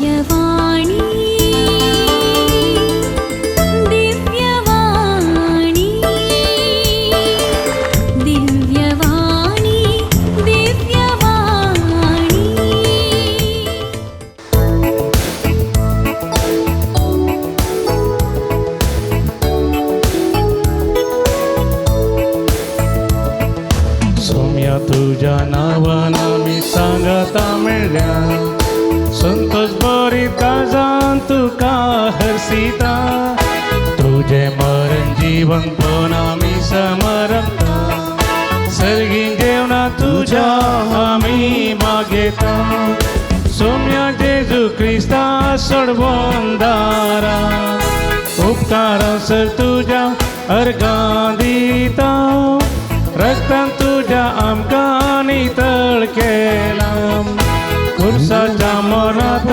दिव्यवाणी दिव्यवाणी दिव्यवाणी दिव्यवाणी। सोम्या तुझ्या नावान आमी सांगता मेळ्ळ्या, संतोष बरी काळजान तुका हरसिता। तुजें मरण जीवन पण आमी समरता, सर्गी जेवणा तुज्या आमी मागेता। सोम्या जेजू क्रिस्ता सोडवंदारा, उपकारां सर तुज्या अर्गां दिता। रक्तान तुज्या आमकां नितळ केलां, खुर्साच्या मरणांत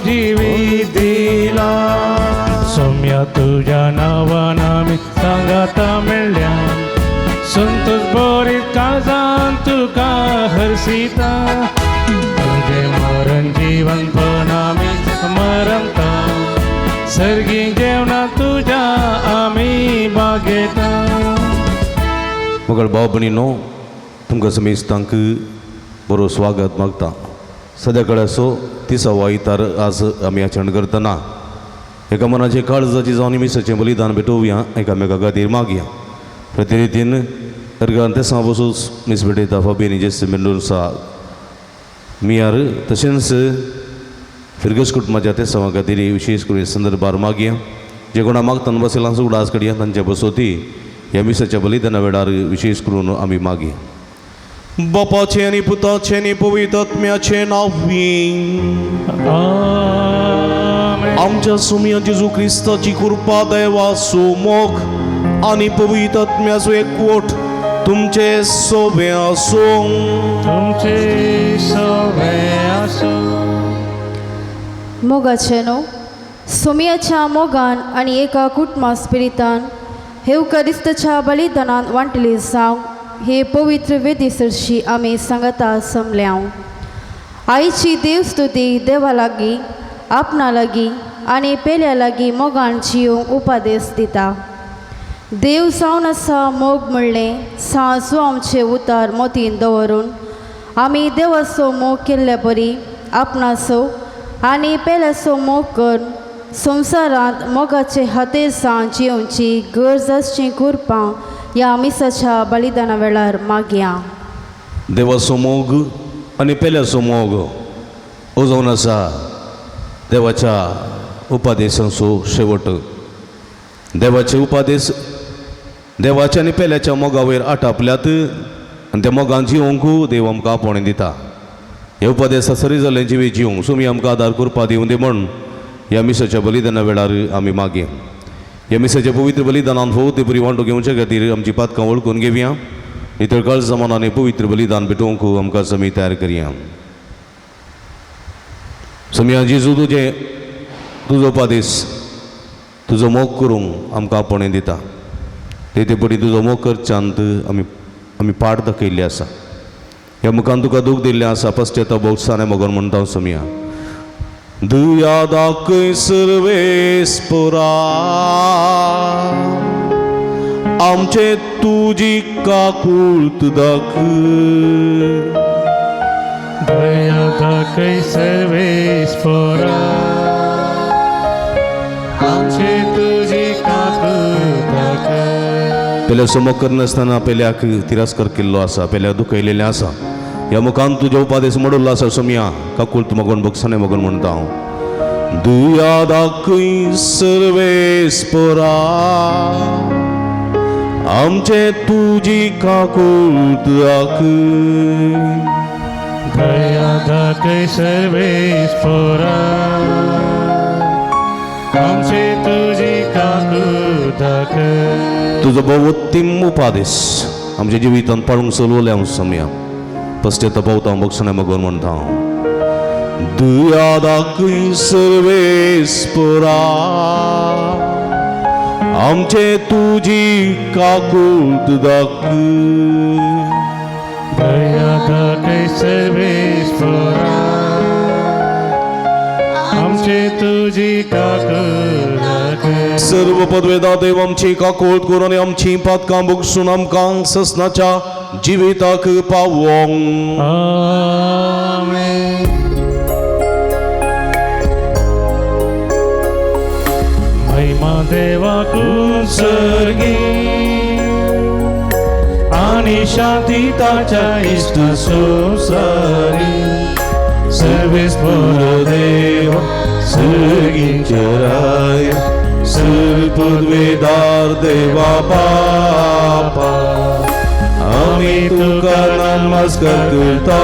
जिवीत दिलां। सोम्या तुज्या नांवान आमी सांगाता मेळ्ळ्या, संतोष बरी काळजान तुका हरसिता। तुजें मरण जीवन पण आमी मरता, सर्गी जेवणा तुज्या आमी बागेता। मगळ भाव भयणीनो, तुमकां समेस्तांक बरो स्वागत मागता। सद्या कडेन असो तिसावो आयतार आज आमी आचरण करतना एका मनाचे काळजाची जावन मिसाचें बलिदान भेटोवया, एकामेका खातीर मागया। प्रतिनिधीन अर्गान तेसां बसून मीस भेटयता फाबिनी जेस मेंडोन्सा मियार, तशेंच फिरगस कुटुंबाच्या तेसांवा खातीर विशेष करून संदर्भार मागया। जे कोणा मागतना बसयलां उगडास कडया तांचे बसोती ह्या मिसाच्या बलिदाना वेळार विशेष करून आमी मागया। बापाचें आनी पुताचें आनी पवित्र आत्म्याचें नांव। आमेन। आमच्या सुमया जेजू क्रिस्ताची कृपा, देवाचो मोग आनी पवित्र आत्म्याचो एकवट तुमचे सोबे आसूं। तुमचे सोबे आसूं। मोगाचे न्हू सोमयाच्या मोगान आनी एका कुटुंबा स्पिरितान हेवकारिस्ताच्या बलिदानान वांटली जावं हे पवित्र वेदी सरशी आमी सांगता समल्याव। आईची देवस्तुती देवा लागीं, आपणा लागीं आनी पेल्या लागीं मोगान जियोंक उपादेश दिता। देव जावन आसा मोग म्हणलें साजू आमचें उतार मोतीन दवरून आमी देवाचो मोग केल्ल्या परी आपणाचो आनी पेल्याचो मोग करून संवसारांत मोगाचे हातेर सावन जियोवची गरज आसची कुरपां ह्या मिसाच्या बलिदाना वेळार मागया। देवाचो मोग आनी पेल्याचो मोग हो जावन आसा देवाच्या उपादेशांचो शेवट। देवाचे उपादेश देवाच्या आनी पेल्याच्या मोगा वयर आटापल्यात आनी त्या मोगान जिवंक देव आमकां आपोवणें दिता। हे उपदेसा सरी जाल्ले जिवी जिवंक सुमी आमकां आदार करपा दिवं दी म्हण ह्या मिसाच्या बलिदाना वेळार आमी मागया। ह्या मिसाच्या पवित्र बलिदानान फोव ते बरी वांटो घेवचे खातीर आमची पातकां वळखून घेवया। नितळ काळजा मनान पवित्र बलिदान भेटोवंक आमकां समी तयार करया। समिया जेजू तुजें तुजो उपादेश तुजो मोग करूंक आमकां आपोवणें दिता। ते पटी तुजो मोग करच्यांत आमी आमी पाठ दाखयल्ली आसा। ह्या मुखान तुका दूख दिल्लें आसा, पश्चाताप भोगसाने मगोन म्हणटा समिया। दया दाखय सर्वेस्परा, आमचे तुजी काकूळत दाखय। दया दाखय सर्वेस्परा, आमचे तुजी काकूळत दाखय। पेल्या मोग करनासतना पेल्याक तिरस्कार केल्लो आसा, पेल्याक दुखयलेलें आसा। ह्या मुखान तुज्या उपादेश मोडल्लो आसा सोमया, काकूळत मगोन भोगसाने मगोन म्हणटा हांव। दया दाखय सर्वेस्परा, आमचे तुजी काकूळत दाखय। दया दाखय सर्वेस्परा, आमचे तुजी काकूळत दाखय। तुजो भोवत्तीम उपादेश आमच्या जिवितांत पाळूंक चलवलें हांव सोमया, पश्चाताप पावता भोगसाने मगोन म्हणटा हांव। दया दाखय सर्वेस्परा, आमचे तुजी काकूळत दाखय। दया दाखय सर्वेस्परा, आमचे तुजी काकुळट कर. सर्व पदवेदा देव आमची काकोळ करून आनी आमची पातकां भोगसून आमकां ससनाच्या जिविताक पावोंक. आमेन. महिमा देवाकू सर्गी आणि शांती ताच्या इश्ट संवसारी. सर्वेस्पर देव सर्गींच्या राय, सर पदवेदार देवा बापा, आमी तुका नमस्कार करता,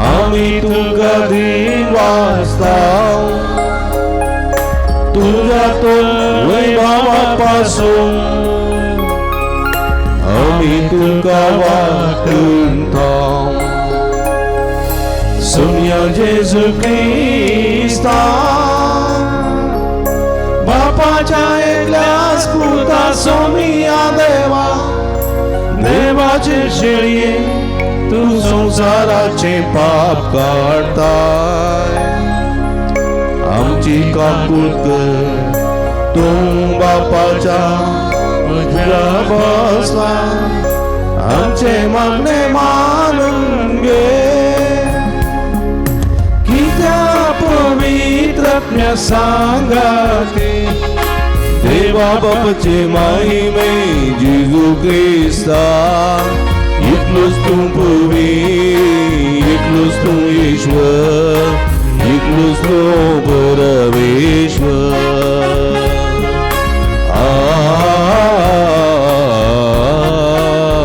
आमी तुका दिवासता. तुझ्या तो वैभवा पासून आमी तुका वाकता. सुम्या जेजू क्रिस्ता बापाच्या एकल्याच पुता सोमिया देवा, देवाचे शेळये तूं संवसाराचे पाप काडताय, आमची काकूळ कर. तूं बापाच्या उजव्या बसला, आमचे मागणे मानून घे. कित्या पवित्र आत्म्या सांगाते देवा बापाचे महिमे जेजू क्रिस्ता, इतलोच तूं पवी, इतलोच तूं ईश्वर, इतलोच तूं परमेश्वर.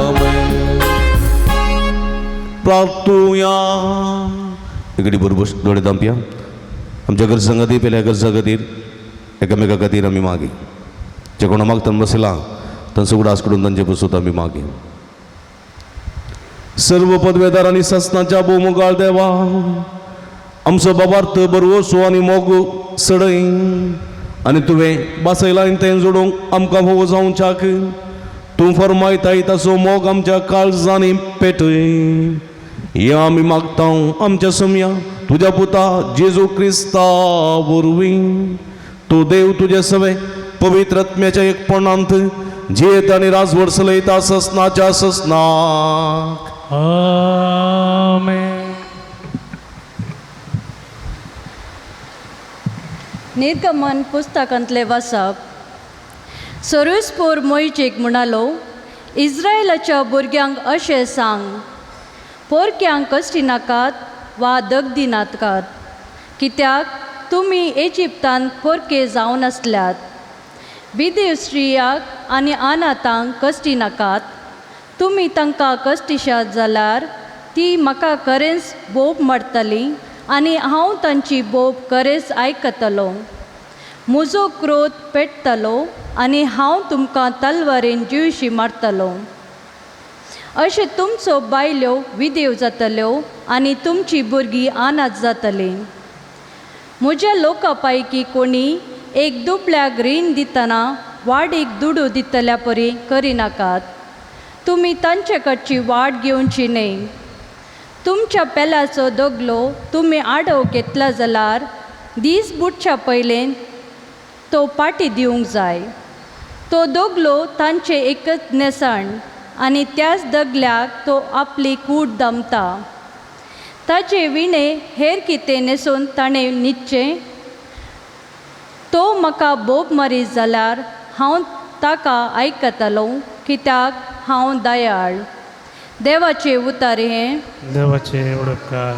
आमेन. प्रार्थुया. इकडे बरोबर डोळे दांपया. आमच्या गरजां खातीर, पेल्या गरजां खातीर, एकामेका खातीर आमी मागी. जे कोणा मागतना बसला तांचो उगडास करून तांचे पसून आमी मागी. सर्व पदवेदार आनी ससनाच्या भोवमुगाळ देवा, आमचो बाबार्थ बरवसो आनी मोग सडय आनी तुवें बासयला आनी तें जोडूंक आमकां भोव जावच्याक तूं फरमायताय ताचो मोग आमच्या काळजांनी पेटय. हें आमी मागता आमच्या सम्या तुज्या पुता जेजू क्रिस्ता वरवीं. तूं देव तुजे सवे पवित्र आत्म्याच्या एकपणांत जियेत आनी राजवट चलयता ससनाच्या ससनाक. आमेन. निर्गमन पुस्तकांतले वाचप. सरुसपूर मोयजेक म्हणालो, इस्रायलाच्या भुरग्यांक अशें सांग, पोरक्यांक कश्टी नाकात वा दगदी नाकात, कित्याक तुमी इजिप्तान पोरके जावन आसल्यात. विदेव स्त्रियाक आनी अनाथांक कश्टी नाकात. तुमी तांकां कश्टिशात जाल्यार ती म्हाका खरेंच बोब मारतली आनी हांव तांची बोब खरेंच आयकतलो. म्हजो क्रोध पेटतलो आनी हांव तुमकां तलवारेन जिवशी मारतलो. अशें तुमचो बायल्यो विदेव जातल्यो आनी तुमची भुरगीं अनाथ जातलीं. म्हज्या लोका पैकी कोणी एक दुबळ्याक रीण दितना वाडीक दुडू दितल्या परी करिनाकात. तुमी तांचे कडची वाट घेवची न्हय. तुमच्या पेल्याचो दगलो तुमी आडव घेतला जाल्यार दीस बुडच्या पयलें तो पाटी दिवंक जाय. तो दगलो तांचें एकच न्हेसण आनी त्याच दगल्याक तो आपली कूट दमता. ताचे विणे हेर कितें न्हेसून ताणें न्हिदचें. तो म्हाका बोब मारीत जाल्यार हांव ताका आयकतलो, कित्याक हांव दयाळ. देवाचे उतार हें. देवाचे उपकार.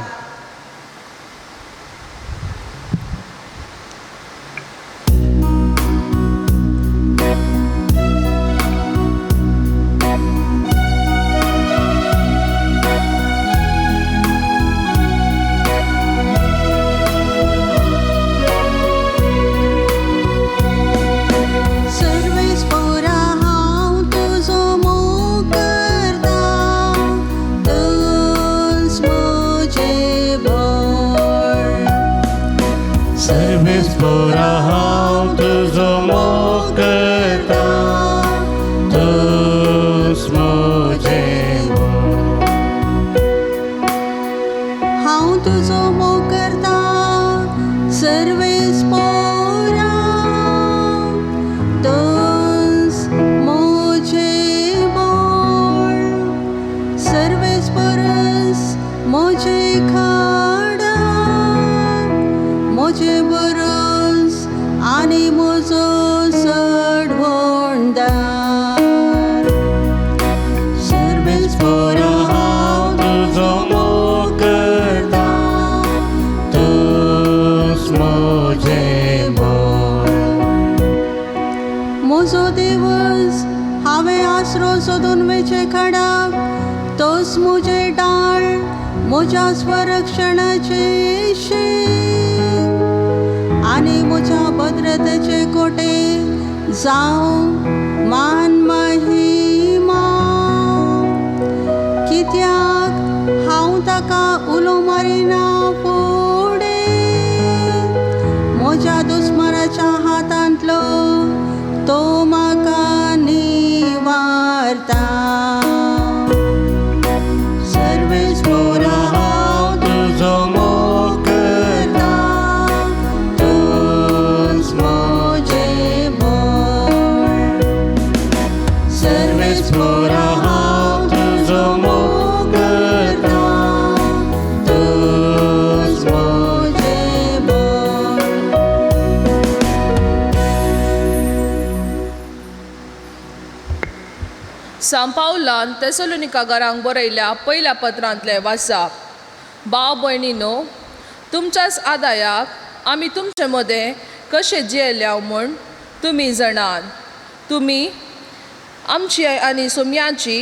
सर्वेस्पोरा हांव तुजो मोग करता, तूंच म्हजें बळ. सर्वेस्पोरा हांव तुजो मोग करता, तूंच म्हजें बळ. हांव तुजो मोग करता, सर्वेस्पोरा तूंच म्हजें बळ सर्वेस्परस म्हजें खाडा म्हजें बरोस आनी म्हजो चडवणदार सर्वेस्पोरा हांव तुजो मोग करता तूंच म्हजें बळ म्हजो देवस हांवें आसरो सोदून वेचें खाडाक तोच म्हजें डाळ म्हज्या स्वरक्षणाचें शीं आनी म्हज्या भद्रतेचे कोटे जावं मान महिमा कित्याक हांव ताका उलो मारिना फुडें म्हज्या दुस्मानाच्या हातांतलो तो म्हाका निवारता सर्वेस्पोरा हांव तुजो मोग करता तूंच म्हजें बळ सर्वेस्पोरा हांव तुजो मोग करता तूंच म्हजें बळ. सांपावलान तेसलोनिका घरांक बरयल्या पयल्या पत्रांतलें वाचाप. भाव भयणीनो, तुमच्याच आदायाक आमी तुमचे मदें कशें जियेल्या म्हूण तुमी जाणात. तुमी आमची आनी सोम्याची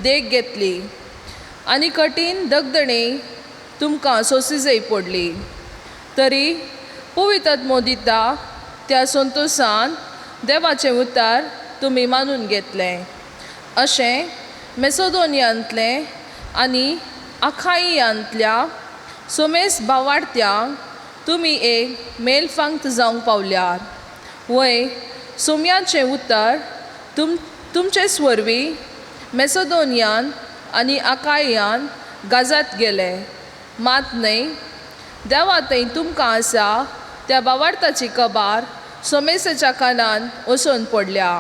देख घेतली आनी कठीण दगदणी तुमकां सोंसी पडली, तरी पवित्र दिता त्या संतोशान देवाचें उतार तुमी मानून घेतलें. अशें मेसोदोनियांतलें आनी आखाइयांतल्या सोमेस भावाडत्यांक तुमी एक मेलफांत जावंक पावल्यात. वय, सोम्याचें उतर तुमचेच वरवीं मेसोदोनियान आनी आकायान गाजात गेले. मात न्हय, देवा थंय तुमकां आसा त्या बावार्थाची कबार सोमेसाच्या कानान वचून पडल्या.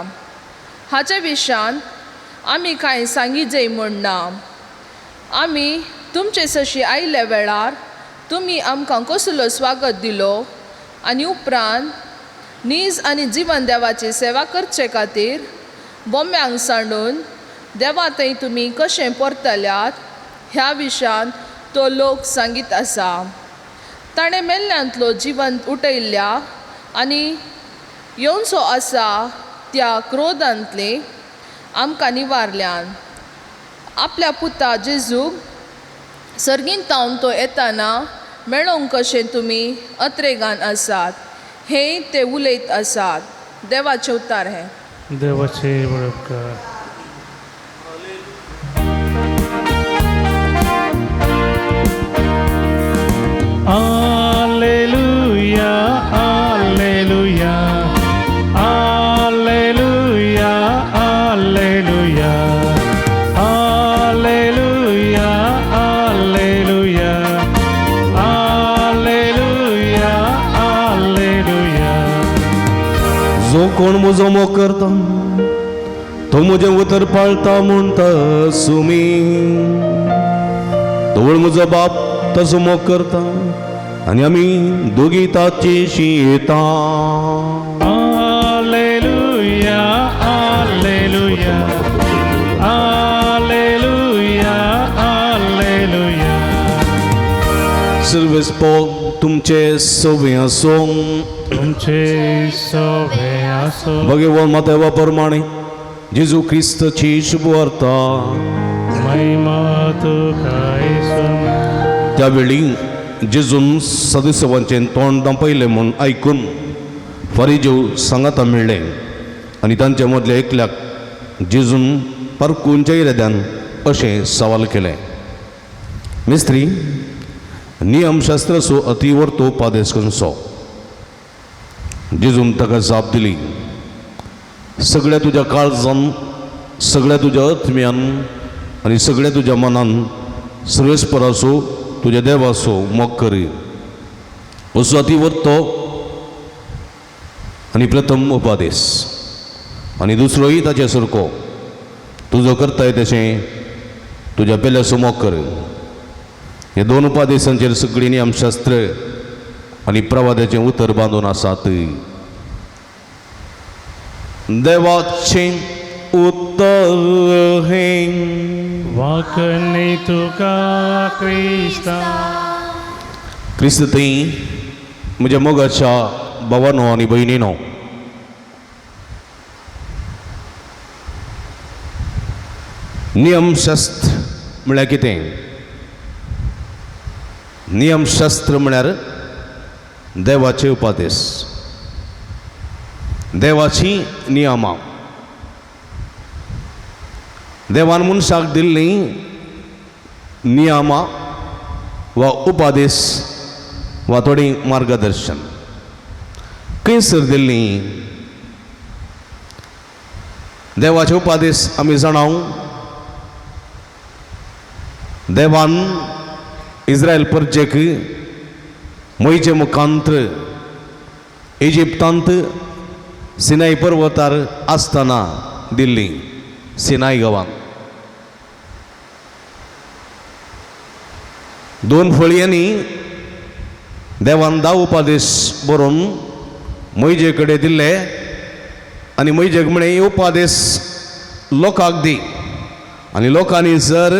हाचे विशयान आमी कांय सांगी म्हूण ना. आमी तुमचे सशी आयिल्ल्या वेळार तुमी आमकां कसलो स्वागत दिलो आनी उपरांत नीज आनी जिवन देवाची सेवा करचे खातीर बोम्यांक सांडून देवा थंय तुमी कशें परतल्यात ह्या विशयान तो लोक सांगीत आसा. ताणें मेल्ल्यांतलो जिवंत उठयल्ल्या आनी येवचो आसा त्या क्रोधांतले आमकां निवारल्यान. आपल्या पुता जेजूक सर्गीन तावन तो येताना मेळोंक कशें तुमी अत्रेगान आसात हें ते उलयत आसात. देवाचें उतार हें. देवाचे उपकार. Alleluia, Alleluia, Alleluia, Alleluia, Alleluia, Alleluia, Alleluia, Alleluia. जो कोण म्हजो मोग करता तो म्हजें उतर पाळता म्हणटा सुमी. तवळ म्हजो बाप ताचो मोग करता आनी आमी दोगी ताचेशी येता. Alleluia, Alleluia, Alleluia, Alleluia. सर्वेस्पो तुमचे सवे आसूं. तुमचे सवे आसो. भगवान मातेवा प्रमाणे जेजू क्रिस्तची शुभवार्ता. महिमा तुका येसू. त्यावेळी जेजून सदस्यवांचें तोंड दांपयलें म्हूण आयकून फारीजेव सांगाता मेळ्ळे आनी तांचे मदल्या एकल्याक जेजून पारकूनच्या इराद्यान अशें सवाल केलें, मिस्त्री, नियमशास्त्राचो अतिवर्तो पादेस खंयचो? जेजून ताका जाप दिली, सगळ्या तुज्या काळजान, सगळ्या तुज्या आत्म्यान आनी सगळ्या तुज्या मनान सर्वेस्पराचो तुज्या देवाचो मोग करी. असो अती वरतो आनी प्रथम उपादेस आनी दुसरोय ताचे सारको, तुजो करताय तशें तुज्या पेल्या मोग कर. हे दोन उपादेसांचेर सगळीं नियमशास्त्र आनी प्रवादाचें उतर बांदून आसात. देवाचें उतर हें वाकणी तुका क्रिस्ता. क्रिस्त थंय म्हज्या मोगाच्या भावानो आनी भयणीनो, नियमशास्त्र म्हळ्यार कितें? नियमशास्त्र म्हळ्यार देवाचे उपादेश, देवाची नियमां. देवान मनशाक दिल्लीं नियमां वा उपादेश वा थोडी मार्गदर्शन खंयसर दिल्लीं? देवाचे उपादेश आमी जाणाव, देवान इस्रायल परजेक मोयचे मुखांत इजिप्तांत सिनाय पर्वतार आसतना दिल्ली, सिनाय गांवांत. दोन फळयांनी देवान 10 उपादेश बरोवन मोयजे कडेन दिल्ले आनी मोयजेक म्हळें, हे उपादेश लोकांक दी आनी लोकांनी जर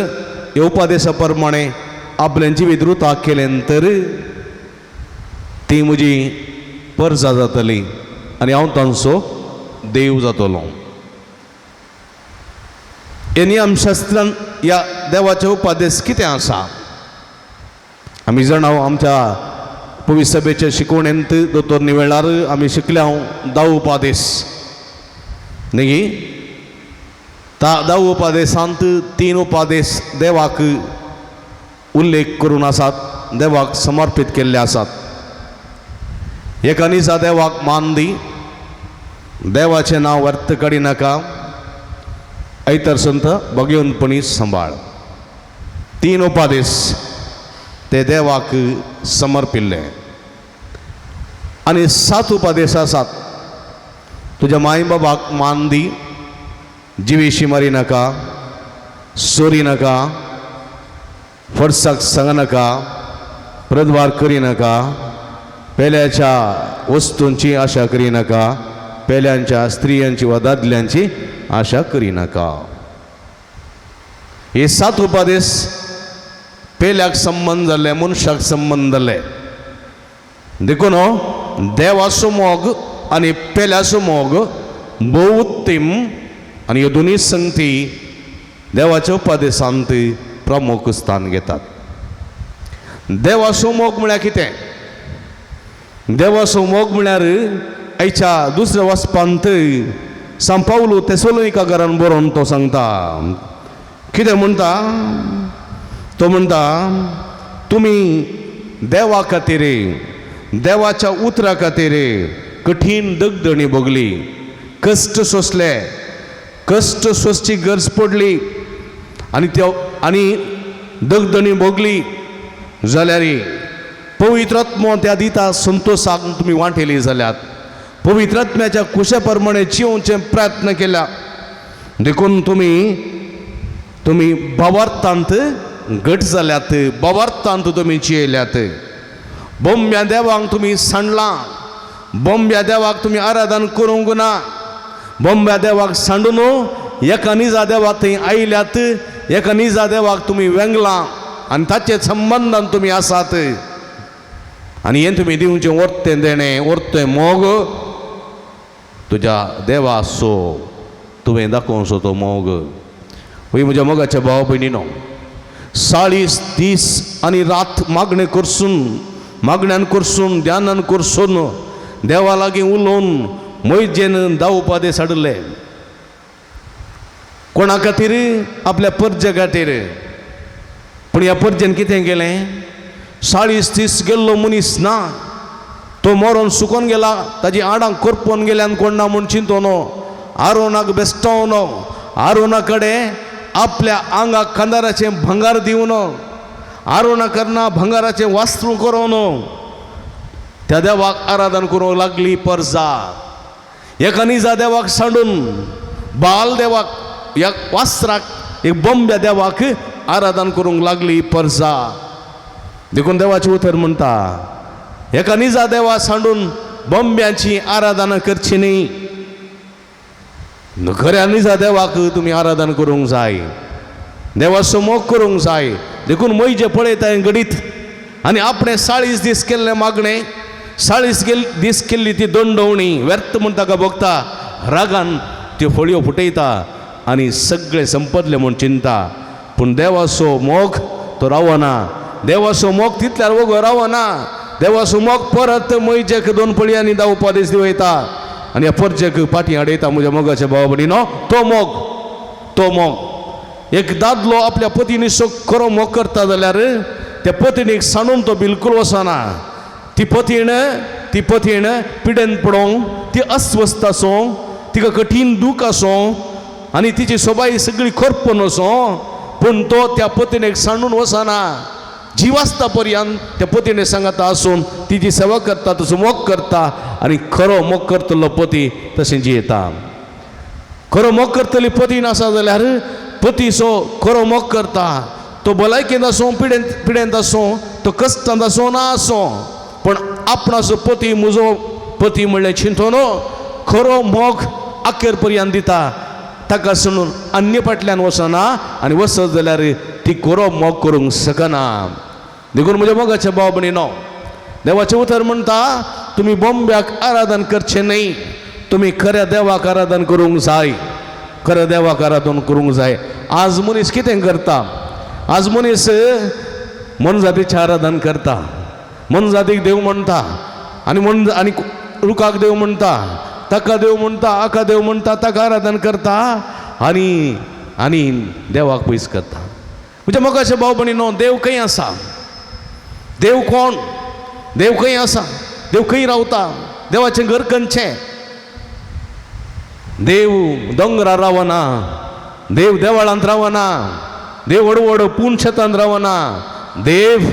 हे उपादेशा प्रमाणे आपलें जिवीत रुताक केलें तर ती म्हजी परजा जातली आनी हांव तांचो देव जातलो. हे नियमशास्त्रान ह्या देवाचे उपादेश कितें आसा? आमी जाणा आमच्या पवित्र सभेच्या शिकवणेंत दोतोरनी वेळार आमी शिकल्या 10 उपादेश न्ही. 10 उपादेशांत 3 उपादेश देवाक उल्लेख करून आसात, देवाक समर्पीत केल्ले आसात. एका निजा देवाक मान दी, देवाचें नांव व्यर्थ काडिनाका, आयतार संत भगवंतपणी सांबाळ. 3 उपादेश ते देवाक समर्पिल्ले. आनी 7 उपादेश आसात, तुज्या माय बाबाक मान दी, जिवेशी मारी नाका, चोरी नाका, फडसाक सांगनाका, प्रद्वार करिनाका, पेल्याच्या वस्तूंची आशा करिनाका, पेल्यांच्या स्त्रियांची वा दादल्यांची आशा करिनाका. हे 7 उपादेश पेल्याक संबंद जाल्ले, मनशाक संबंद जाल्ले. देखून देवाचो मोग आनी पेल्याचो मोग भोव उत्तम आनी ह्यो दोनूय संगती देवाच्या उपादेशांत प्रमुख स्थान घेतात. देवाचो मोग म्हळ्यार कितें? देवाचो मोग म्हळ्यार आयच्या दुसऱ्या वाचपांत सांव पावलू तेसोलोनिका घरान बरोवन तो सांगता, कितें म्हणटा? तो म्हणटा, तुमी देवा खातीर, देवाच्या उतरा खातीर कठीण दगदणी भोगली, कश्ट सोंसले, कश्ट सोंसची गरज पडली आनी त्या आनी दगदणी भोगली जाल्यार पवित्र आत्मो त्या दिता संतोशाक तुमी वांटेली जाल्यात, पवित्र आत्म्याच्या कुशा प्रमाणे जिवचे प्रयत्न केला, देखून तुमी तुमी भावार्थांत घट जाल्यात, भावार्थांत तुमी जियेल्यात. बोंब्या देवांक तुमी सांडलां, बोंब्या देवाक तुमी आराधन करूंक ना, बोंब्या देवाक सांडून एका निजा देवाक थंय आयल्यात, एका निजा देवाक तुमी वेंगलां आनी ताचे संबंदान तुमी आसात. आनी हें तुमी दिवचें वर्तें देणें, वर्तें मोग तुज्या देवाचो तुवें दाखोवचो तो मोग. वय म्हज्या मोगाच्या भाव भयणीनो, 40 दीस आनी रात मागणें करसून, मागण्यान करसून, ध्यानान करसून, देवा लागीं उलोवन मोयजेन 10 उपादेश हाडले. कोणा खातीर? आपल्या परजे खातीर. पूण ह्या परजेन कितें केलें? 40 दीस गेल्लो मनीस ना, तो मरोन सुकोन गेला, ताजी आडां करपोन गेल्यान कोण ना म्हूण चिंतोनो, आरोनाक बेस्टोवनो, आरोना कडेन आपल्या आंगाक खांदाराचें भंगार दिवन, आरोना करना भंगाराचें वास्त्रू करोन, त्या देवाक आराधन करूंक लागली परजा. एका निजा देवाक सांडून बाल देवाक, एक वास्त्राक, एक बोंब्या देवाक आराधन करूंक लागली परजा. देखून देवाचें उतर म्हणटा, एका निजा देवा सांडून बोंब्यांची आराधना करची न्ही. खऱ्या निजा देवाक तुमी आराधन करूंक जाय, देवाचो मोग करूंक जाय. देखून मोयजे पळयता घडीत आनी आपणें 40 दीस केल्लें मागणें, 40 दीस केल्ली ती दंडवणी व्यर्थ म्हूण ताका भोगता. रागान त्यो फळयो फुटयता आनी सगळें संपतलें म्हूण चिंता. पूण देवाचो मोग तो रावना, देवाचो मोग तितल्यार वगो रावना. देवाचो मोग परत मोयजेक 2 पळयांनी धांवपा दीस दिवयता आनी ह्या परजेक पाटी हाडयता. म्हज्या मोगाच्या भावा भयणीनो, तो मोग, तो मोग. एक दादलो आपल्या पतिनीचो खरो मोग करता जाल्यार त्या पतिणीक सांडून तो बिलकूल वचना. ती पतीण, ती पतीण पिडेन पडों, ती अस्वस्थ आसूं, तिका कठीण दूख आसूं आनी तिची सोबाय सगळी खरपून वचों, पूण तो त्या पतिणेक सांडून वचना. जीव आसता पर्यंत त्या पतिणे सांगाता आसून तिची सेवा करता, तसो मोग करता. आनी खरो मोग करतलो पती तशें जियेता. खरो मोग करतली पतीण आसा जाल्यार पतीचो खरो मोग करता. तो भलायकेंत आसूं, पिडेंत आसूं, तो कश्टांत आसूं ना आसूं, पूण आपणाचो पती म्हजो पती म्हणलें चिंतून खरो मोग अखेर पर्यंत दिता. ताका सोडून अन्य फाटल्यान वचना आनी वचत जाल्यार ती खरो मोग करूंक शकना. देखून म्हज्या मोगाच्या भाव भयणीनो, देवाचें उतर म्हणटा, तुमी बोंब्याक आराधन करचें न्ही, तुमी खऱ्या देवाक आराधन करूंक जाय, खऱ्या देवाक आराधन करूंक जाय. आज मनीस कितें करता? आज मनीस मनजातीचें आराधन करता, मनजातीक देव म्हणटा आनी मन आनी रुखाक देव म्हणटा, ताका देव म्हणटा, हाका देव म्हणटा, ताका आराधन करता आनी आनी देवाक पयस करता. म्हज्या मोगाच्या भाव भयणीनो, देव खंय आसा? देव कोण? देव खंय आसा? देव खंय रावता? देवाचें घर खंयचें? देव दोंगरार रावना, देव देवळांत रावना, देव व्हड व्हड पूण शेतांत रावना. देव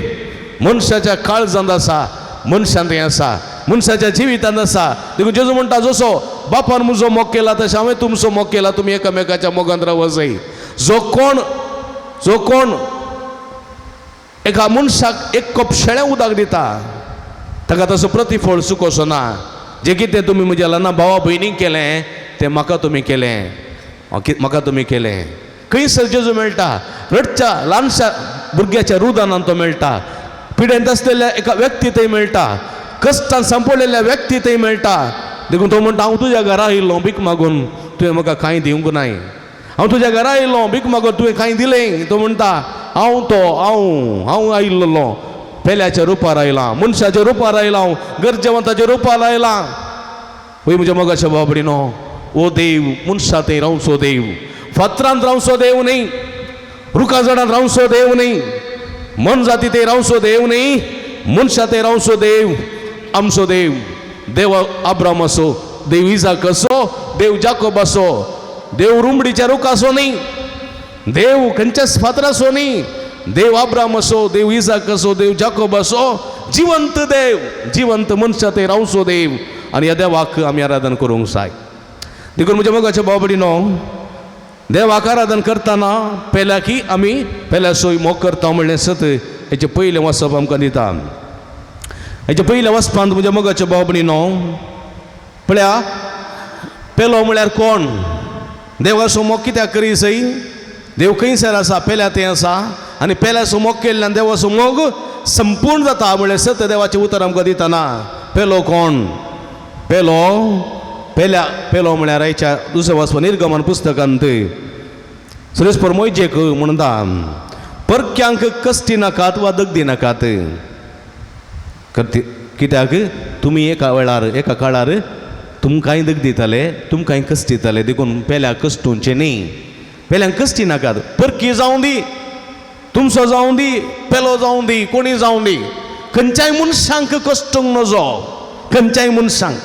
मनशाच्या काळजांत आसा, मनशांत आसा, मनशाच्या जिवितांत आसा. देखून जेजू म्हणटा, जसो बापान म्हजो मोग केला तशें हांवें तुमचो मोग केला, तुमी एकामेकाच्या मोगांत रावत जाय. जो कोण, जो कोण एका मनशाक एक कप शेळें उदक दिता ताका तसो प्रतिफळ चुकोसो ना. जें कितें तुमी म्हज्या ल्हान भावा भयणीक केलें तें म्हाका तुमी केलें, म्हाका तुमी केलें. खंयसर जेजू मेळटा? रडच्या ल्हानशा भुरग्याच्या रुदानान तो मेळटा, पिडेंत आसलेल्या एका व्यक्ती थंय मेळटा, कश्टान सांपडलेल्या व्यक्ती थंय मेळटा. देखून तो म्हणटा, हांव तुज्या घरा आयिल्लो भीक मागून, तुवें म्हाका कांय दिवंक नाय. हांव तुज्या घरा आयिल्लो भीक मागून, तुवें कांय दिलें? तो म्हणटा, हांव तो हांव हांव आयिल्लो पेल्याच्या रुपार आयलां, मनशाच्या रुपार आयलां, हांव गरजेवंताच्या रुपार आयलां. वय म्हज्या मोगाच्या भावा भयणीनो, ओ देव मनशा थंय रावचो देव, फातरांत रावचो देव न्ही, रुखा झाडांत रावचो देव न्ही, मनजाती थंय रावचो देव न्ही, मनशा थंय रावचो देव आमचो देव. देव आब्राम असो, देव इजाक असो, देव जाकोब असो, देव रुमडीच्या रुखाचो न्ही, देव खंयच्याच फातराचो न्ही, देव आब्राम असो, देव इजाक असो, देव जाकोब असो, जिवंत देव, जिवंत मनशा थंय रावचो देव. आनी ह्या देवाक आमी आराधन करूंक जाय. देखून म्हज्या मोगाच्या भाव भयणीनो, देवाक आराधन करतना पेल्या की आमी पेल्या सोय मोग करता म्हणलें सत हेचें पयलें वाचप आमकां दिता. हेच्या पयल्या वचपांत म्हज्या मोगाच्या भाव भयणीनो, पळया पेलो म्हळ्यार कोण? देवाचो मोग कित्याक करी सई? देव खंयसर आसा? पेल्या थंय आसा. आनी पेल्याचो मोग केल्ल्यान देवाचो मोग संपूर्ण जाता म्हणलें सत देवाचें उतर आमकां दितना. पेलो कोण? पेलो पेल्या, पेलो म्हळ्यार आयच्या दुसऱ्या वाचपा निर्गमन पुस्तकांत सुरेश परमोयजेक म्हणटा, परक्यांक कश्टी नाकात वा दगदी नाकात. कित्याक तुमी एका वेळार एका काळार तुमकांय दग दिताले, तुमकांय कश्ट दिताले. देखून पेल्याक कश्टुंचें न्ही, पेल्यांक कश्टी नाकात. परकी जावं दी, तुमचो जावं दी, पेलो जावं दी, कोणी जावं दी, खंयच्याय मनशांक कश्टूंक नजो, खंयच्याय मनशांक,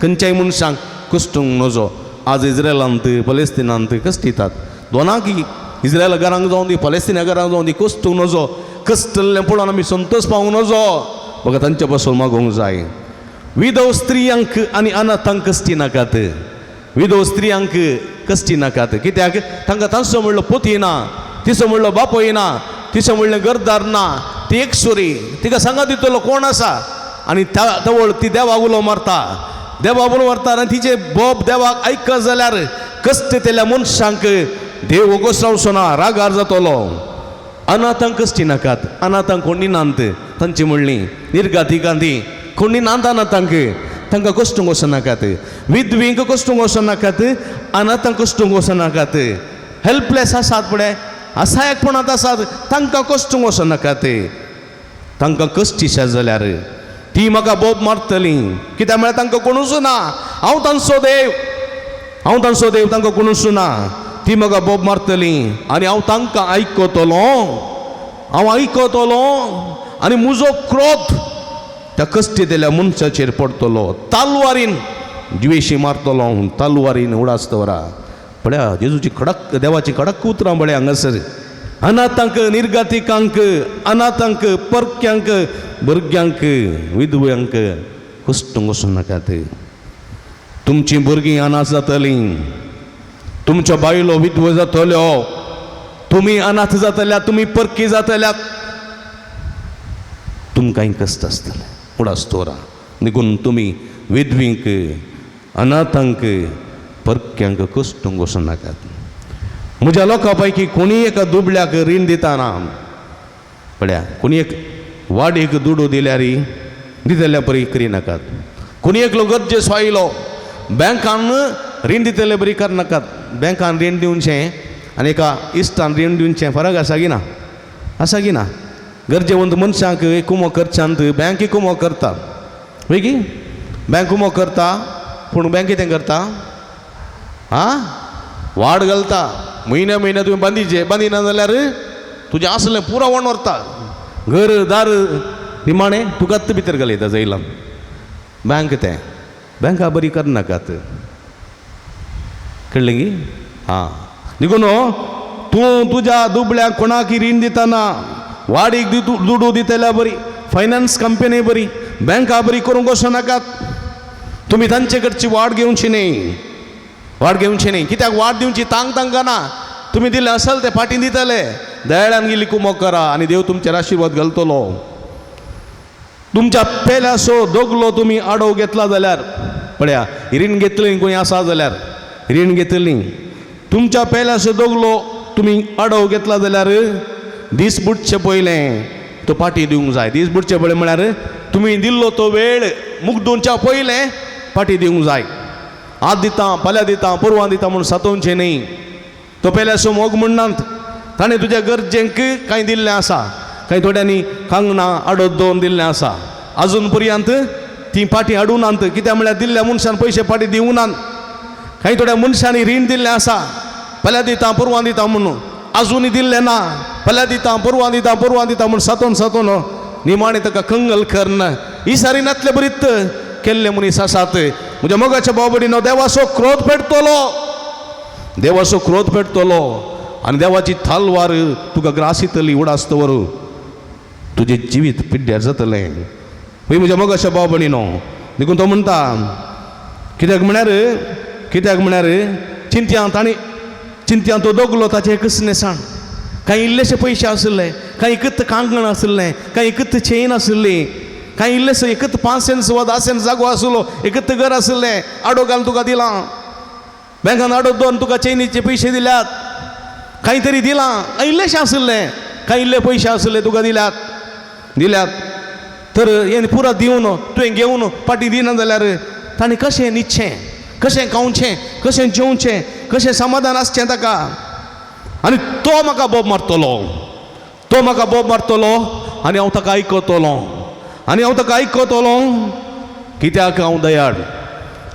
खंयच्याय मनशांक कश्टूंक नजो. आज इज्रायलांत पलेस्तिनांत कश्ट दितात दोनांकी, इज्रायल घरांक जावं दी, पलेस्तिना घरांक जावं दी, कश्टूंक नजो. कश्टल्लें पळोवन आमी संतोश पावूंक नजो, बघा तांचे पासून मागोवंक जाय. विधव स्त्रियांक आनी अनाथांक कश्टी नाकात, विधव स्त्रियांक कश्टी नाकात. कित्याक तांकां तांचो म्हणलो पोती ना, तिचो म्हणलो बापूय ना, तिचो म्हणलें घरदार ना, ती एकसुरी, तिका सांगा दितलो कोण आसा. आनी त्या तवळ ती देवाक उलो मारता, देवाक उलो मारता आनी तिचे बोब देवाक आयकत जाल्यार कश्ट तेल्या मनशांक देव वोगोस रावचो ना, रागार जातलो. अनाथांक कश्टी नाकात, अनाथांक कोणी नात तांची म्हणली निर्गाती गांधी कोणी नात अनाथांक, तांकां कश्टूंक वचनाकात. विधवींक कश्टूंक वचनाकात, अनाथांक कश्टूंक वचनाकात. हेल्पलेस आसात पळय, असहायकपणांत आसात, तांकां कश्टूंक वचनाकात. तांकां कश्टीशा जाल्यार ती म्हाका बोब मारतली, कित्याक म्हळ्यार तांकां कोणूच ना, हांव तांचो देव, हांव तांचो देव, तांकां कोणूच ना. ती म्हाका बोब मारतली आनी हांव तांकां आयकतलो, हांव आयकतलो आनी म्हजो क्रोध त्या कश्टी दिल्या मनशाचेर पडटलो, तालवारीन जिवेशी मारतलो हांव, तालवारीन उडास दवरा. पळया जेजूची खडक देवाची खडक उतरां पळया हांगासर. अनाथांक, निर्गातिकांक, अनाथांक, परक्यांक, भुरग्यांक, विधव्यांक कश्टूंक वचूं नाकात. तुमचीं भुरगीं अनाथ जातलीं, तुमच्यो बायलो विधवो जातल्यो, तुमी अनाथ जातल्या, तुमी परकी जातल्यात, तुमकांय कश्ट आसतलें. उडास दवरा. देखून तुमी विधवींक, अनाथांक, परक्यांक कश्टूंक वचूं नाकात. म्हज्या लोकां पैकी कोणीय एका दुबळ्याक रीण दिताना पळया, कोणी एक वाडीक दुडू दिल्यार दितल्या बरी करिनाकात. कोणी एकलो गरजेचो आयलो बँकान रीण दितले बरी करनाकात. बँकान रीण दिवचें आनी एका इश्टान रीण दिवचें फरक आसा की ना? आसा की ना? गरजेवंत मनशांक कुमो करच्यांत बँक कुमो करता, वेगी बँक कुमो करता, पूण बँक कितें करता? आं, वाड घालता. म्हयन्या म्हयन्या तुवें बांदिचें, बांदिना जाल्यार तुजें आसलें पुरो वण व्हरता, घर दार निमाणें तुकाच भितर घालयता जैलान. बँक तें बँका बरी करनाकात, कळ्ळें की? आं, देखून तूं तुज्या दुबळ्याक कोणाक रीण दितना वाडीक दुडू दितल्या बरी, फायनान्स कंपनी बरी, बँका बरी करूंक वचूं नाकात. तुमी तांचे कडची वाड घेवची न्ही, वाड घेवची न्ही. कित्याक वाड दिवची तांक तांकां ना. तुमी दिलें असल ते फाटीं दितले. दयाळान गेली कुमोक करा आनी देव तुमचेर आशिर्वाद घालतलो. तुमच्या पेल्यासो दोगलो तुमी आडोव घेतला जाल्यार पळया, रीण घेतली खंय आसा जाल्यार रीण घेतली, तुमच्या पेल्यासो दोगलो तुमी आडोव घेतला जाल्यार दीस बुडचे पयलें तो पाटी दिवंक जाय. दीस बुडचे पयलें म्हळ्यार तुमी दिल्लो तो वेळ मुगदूनच्या पयलें पाटी दिवंक जाय. आज दिता, फाल्यां दिता, परवां दिता म्हूण सातोवचें न्ही. तो पेल्यासो मोग म्हणनात, ताणें तुज्या गरजेंक कांय दिल्लें आसा, कांय थोड्यांनी कांगणां आडत दोन दिल्लें आसा, आजून पर्यंत तीं पाटी हाडूं नात. कित्याक म्हळ्यार दिल्ल्या मनशान पयशे पाटी दिवं नात. कांय थोड्या मनशांनी रीण दिल्लें आसा, फाल्यां दिता परवां दिता म्हणून आजुनूय दिल्लें ना, फाल्यां दिता परवां दिता परवां दिता म्हूण सातोवन सातोवन निमाणें ताका कंगल करन इसारी नातले बरीत केल्ले मनीस आसात. म्हज्या मोगाच्या भाव भयणीनो, देवाचो क्रोध पेटतलो, देवाचो क्रोध पेटतलो आनी देवाची तालवार तुका ग्रासितली. उडास दवर, तुजें जिवीत पिड्ड्यार जातलें. हय म्हज्या मोगाच्या भाव भयणीनो, देखून तो म्हणटा, कित्याक म्हळ्यार, कित्याक म्हळ्यार चिंत्यांत ताणें चिंत्यांत तो दोगलो ताचें कसनेसाण, कांय इल्लेशे पयशे आशिल्ले, कांय एकत कांकण आशिल्लें, कांय एकत चेन आशिल्ली, कांय इल्लेशे एकत 5 सेंट्स वा 10 सेंट्स जागो आशिल्लो, एकत घर आशिल्लें, आडो घालून तुका दिलां, बँकान आडो दोन तुका चेनीचे पयशे दिल्यात, कांय तरी दिलां, कांय इल्लेशें आशिल्लें, कांय इल्ले पयशे आशिल्ले तुका दिल्यात दिल्यात. तर हें पुरा दिवन तुवें घेवन फाटीं दिना जाल्यार ताणें कशें न्हिदचें, कशें खावचें, कशें जेवचें, कशें समाधान आसचें ताका? आनी तो म्हाका बोब मारतलो, तो म्हाका बोब मारतलो आनी हांव ताका आयकतलो, आनी हांव ताका आयकतलो. कित्याक हांव दयाळ,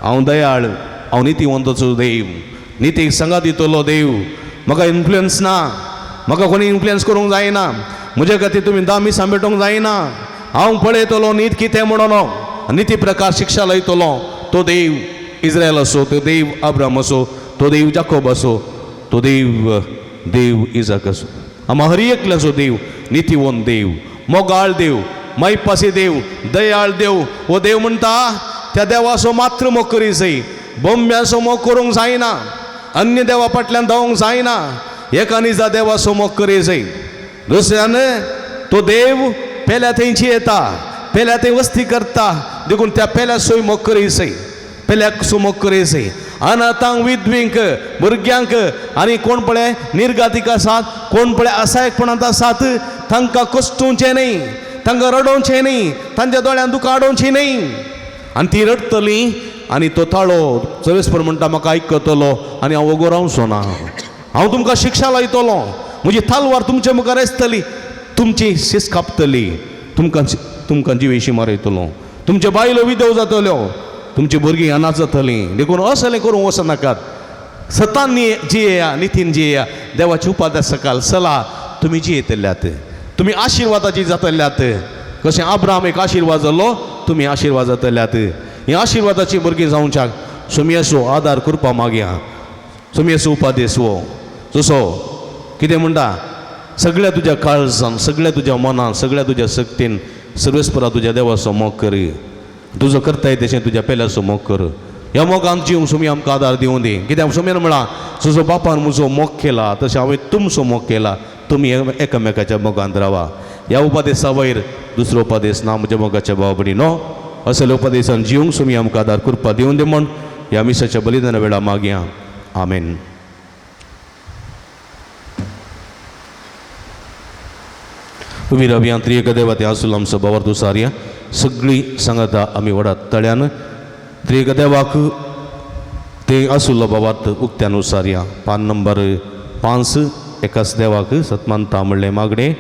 हांव दयाळ, हांव नितीवंताचो देव, नितीक सांगात दितलो देव. म्हाका इन्फ्लुयन्स ना, म्हाका कोणी इन्फ्लुयन्स करूंक जायना, म्हज्या खातीर तुमी 10 मिसां भेटोवंक जायना. हांव पळयतलो नीत कितें म्हणून, निती प्रकार शिक्षा लायतलो. तो देव इस्रायल असो, तो देव अब्राम असो, तो देव जाकोब असो, तो देव देव इजाक असो. आमा हर एकल्याचो देव नितीवंत देव, मोगाळ देव, मायपासी देव, दयाळ देव. हो देव म्हणटा त्या देवाचो मात्र मोग करी जाय. बोंब्याचो मोग करूंक जायना, अन्य देवा फाटल्यान धांवंक जायना, एका निजा देवाचो मोग करी जाय. दुसऱ्यान तो देव पेल्या थंयची येता, पेल्या थंय वस्ती करता, देखून त्या पेल्याचोय मोग करी जाय, पेल्याक मोग करी जाय. अनाथांक, विधवींक, भुरग्यांक आनी कोण पळय निर्गातीक आसात, कोण पळय असायकपणांत आसात, तांकां कश्टोवचें न्हय, तांकां रडोवचें न्हय, तांच्या दोळ्यांत दुकां हाडोवचीं न्हय. आनी ती रडटली आनी तो ताळो सर्वेस्पर म्हणटा म्हाका आयकतलो आनी हांव वगो रावचो ना, हांव तुमकां शिक्षा लायतलो, म्हजी तालवार तुमचे मुखार आसतली, तुमची शीस कापतली, तुमकां तुमकां जिवेशी मारयतलो, तुमचे बायलो विधव जातल्यो, तुमची भुरगीं अनाथ जातलीं. देखून असलें करूंक वचनाकात. सतान जियेया, नितीन जियेया, देवाची उपाद्या सकाल सला तुमी जियेतल्यात, तुमी आशिर्वादाची जातल्यात. कशें आब्राम एक आशिर्वाद जालो, तुमी आशिर्वाद जातल्यात. ही आशिर्वादाची भुरगीं जावच्याक सोमयेचो आदार करपा मागया. सोमयेचो उपादेस हो जसो कितें म्हणटा, सगळ्या तुज्या काळजान, सगळ्या तुज्या मनान, सगळ्या तुज्या शक्तीन सर्वेस्परा तुज्या देवाचो मोग कर, तुजो करताय तशें तुज्या पेल्याचो मोग कर. ह्या मोगान जीव सुमी आमकां आदार दिवं दी. कित्याक सुमीन म्हळां, तुजो बापान म्हजो मोग केला तशें हांवें तुमचो मोग केला, तुमी एकामेकाच्या मोगांत रावा. ह्या उपदेसा वयर दुसरो उपदेस ना म्हज्या मोगाच्या भाव भयणीनो. असल्या उपदेसान जिवंक सुमी आमकां आदार कृपा दिवन दी म्हूण ह्या मिसाच्या बलिदाना वेळा मागया. आमेन. उबी रावया. त्रिएक देवा ते आसूल आमचो बावर दुसारया सगळी सांगता आमी व्हडा तळ्यान त्रिएक देवाक ते आसुल्लो बावार्थ उक्त्यान उसारया. पान नंबर 5. एकाच देवाक सतमानता म्हणलें मागणें